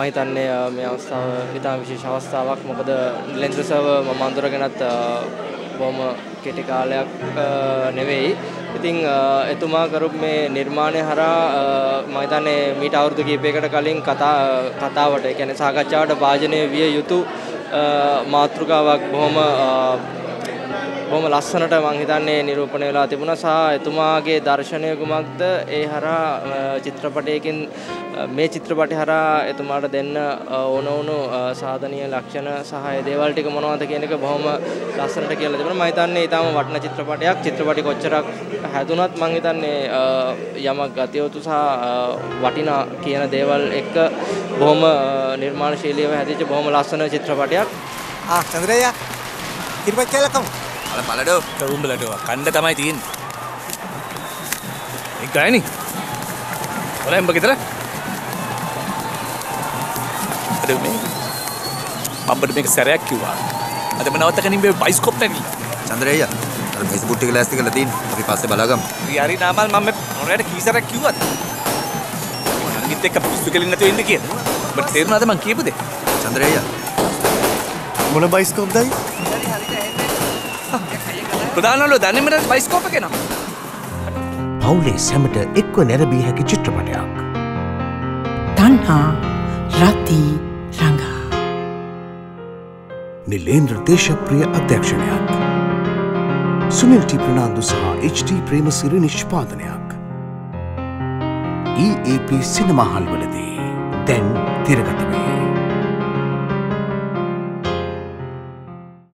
හිතන්නේ මේ අවස්ථාව ඉතාම විශේෂ අවස්ථාවක්. මොකද නිලේන්ද්‍ර සර්ව මම අඳුරගෙනත් බොහොම කෙටි කාලයක් නෙවෙයි. ඉතින් එතුමා කරපු මේ නිර්මාණය හරහා මම හිතන්නේ මීට අවුරුදු කිහිපයකට කලින් කතාවට, ඒ කියන්නේ සාකච්ඡාවට භාජනය විය යුතු මාතෘකාවක් බොහොම බොහොම ලස්සනට මං හිතන්නේ නිරූපණය වෙලා තිබුණා. සහ එතුමාගේ දර්ශනය කුමක්ද ඒ හරහා චිත්‍රපටයකින් මේ චිත්‍රපටය හරහා එතුමාට දෙන්න ඕන වුණු සාධනීය ලක්ෂණ සහ ඒ දේවල් ටික මොනවද කියන එක බොහොම ලස්සනට කියලා තිබුණා. මං හිතන්නේ ඊටම වටින චිත්‍රපටයක්. චිත්‍රපටි කොච්චරක් හැදුනත් මං හිතන්නේ යමක් ගත යුතු සහ වටිනා කියන දේවල් එක්ක බොහොම නිර්මාණශීලීව හැදිච්ච බොහොම ලස්සන චිත්‍රපටයක්. ආ චන්ද්‍රయ్య කිරිපත් කියලා කමු. අර බලඩෝ උඹලට කණ්ඩ තමයි තියෙන්නේ. ඒ ගායනි. ඔලා උඹ ගෙදර? අද මේ මම්බට මේක සැරයක් කිව්වා. අද මම නවත්තගෙන ඉන්නේ බයිස්කෝප් නැගිලා. චන්ද්‍රయ్య අර මේස පුට් එක ලෑස්ති කරලා තියෙන්නේ. අපි පස්සේ බලාගමු. හරි නාමල් මම මේ මොරයට කී සැරයක් කිව්වද? නංගිත් එක්ක පිස්සු කෙලින් නැතුව ඉන්න කියලා. උඹට තේරුණාද මං කියපු දේ? චන්ද්‍රయ్య මොන බයිස්කෝප්දයි? ප්‍රධානවලු දන්නේම නැති බයිස්කෝප් එක නම. පවුලේ සැමට එක්ව නැරඹිය හැකි චිත්‍රපටයක්. තණ්හා රති රඟා. නිලේන්ද්‍ර දේශප්‍රිය අධ්‍යක්ෂණයක්. සුනිල් ටී ප්‍රනාන්දු සහ එච්.ටී. ප්‍රේමසිරි නිෂ්පාදනයක්. EAP සිනමා හල්වලදී දැන් තිරගත වේ.